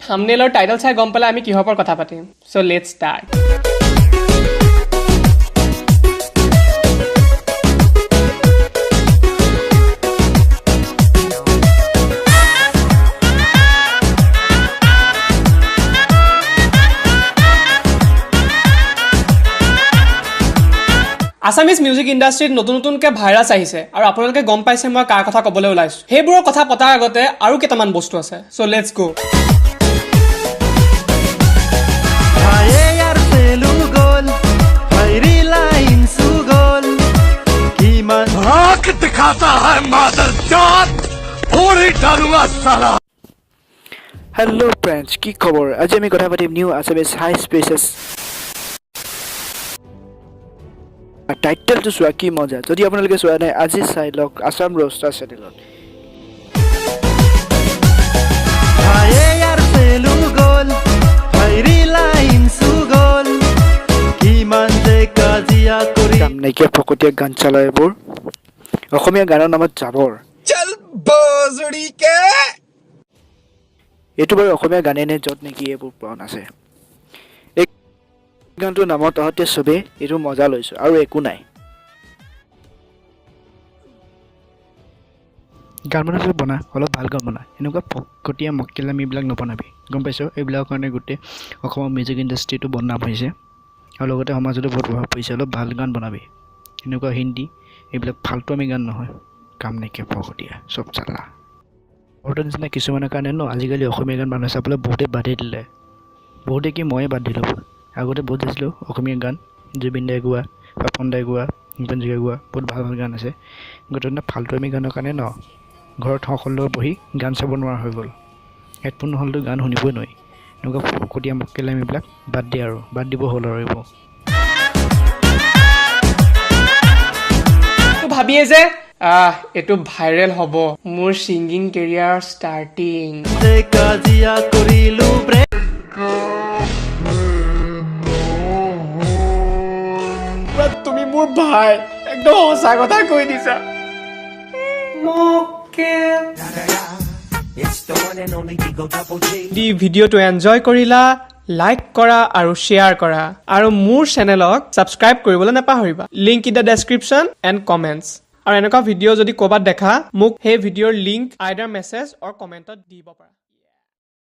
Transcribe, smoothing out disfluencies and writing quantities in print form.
থাম্বনেইলৰ title চাই গম পালে আমি কিহৰ ওপৰত কথা পাতিম। So let's start. Assamese music ইণ্ডাষ্ট্ৰীত নতুন নতুনকৈ ভাইৰাছ আহিছে আৰু আপোনালোকে গম পাইছে মই কাৰ কথা ক'বলৈ ওলাইছোঁ। সেইবোৰৰ কথা পতাৰ আগতে আৰু কেইটামান বস্তু আছে, so let's go. Hello friends, কি খবৰ? আজি আমি কথা পাতিম নিউ আছামিজ হাই স্পেচেছ। টাইটেলটো চোৱা কি মজা। যদি আপোনালোকে চোৱা নাই আজি চাই লওক আছাম ৰ'ষ্টাৰ চেনেলত। কাম নাইকিয়া ফকতীয়া গান চালা এইবোৰ অসমীয়া গানৰ নামত জাবৰ। এইটো বাৰু অসমীয়া গানেই নে য'ত নেকি এইবোৰ প্ৰাণ আছে। এই গানটোৰ নামত তহঁতে চবেই এইটো মজা লৈছো আৰু একো নাই। গান বনাইছো বনা, অলপ ভাল গান বনা, এনেকুৱা ফকতীয়া মক্কেলামি এইবিলাক নবনাবি, গম পাইছ? এইবিলাকৰ কাৰণে গোটেই অসমৰ মিউজিক ইণ্ডাষ্ট্ৰিটো বদনাম হৈছে আৰু লগতে সমাজতো বহুত প্ৰভাৱ পৰিছে। অলপ ভাল গান বনাবি, এনেকুৱা হিন্দী এইবিলাক ফাল্টু আমি গান নহয়। কাম নাইকিয়া ফকতীয়া চব চালা। ঘৰটোৰ নিচিনা কিছুমানৰ কাৰণে ন আজিকালি অসমীয়া গান মানুহে চাবলৈ বহুতে বাদেই দিলে। বহুতে কি ময়ে বাদ দিলোঁ। আগতে বহুত চাইছিলোঁ অসমীয়া গান, জুবিন দাই গোৱা, পাপন দাই গোৱা, ভূপেন হাজৰিকাই গোৱা বহুত ভাল ভাল গান আছে। গতিকে ফাল্টু আমি গানৰ কাৰণে ন ঘৰত সকলোৱে বহি গান চাব নোৱাৰা হৈ গ'ল। হেডফোন নহ'লেতো গান শুনিবই নোৱাৰি। এনেকুৱা ফকতীয়া মক্কেলামিবিলাক বাদ দিয়ে আৰু বাদ দিব হ'ল আৰু এইবোৰ। ভাবিয়ে যে এইটো ভাইৰেল হ'ব, মোৰ ছিংগিং কেৰিয়াৰ ষ্টাৰ্টিং। তুমি মোৰ ভাই, একদম সঁচা কথা কৈ দিছা। দি ভিডিঅ'টো এনজয় কৰিলা, লাইক কৰা আৰু শ্বেয়াৰ কৰা আৰু মোৰ চেনেলক ছাবস্ক্ৰাইব কৰিবলৈ নাপাহৰিবা। Link in the description and comments. আৰু এনেকুৱা ভিডিঅ' যদি ক'ৰবাত দেখা, মোক সেই ভিডিঅ'ৰ লিংক আইডাৰ মেছেজ অৰ কমেণ্টত দিব পাৰা।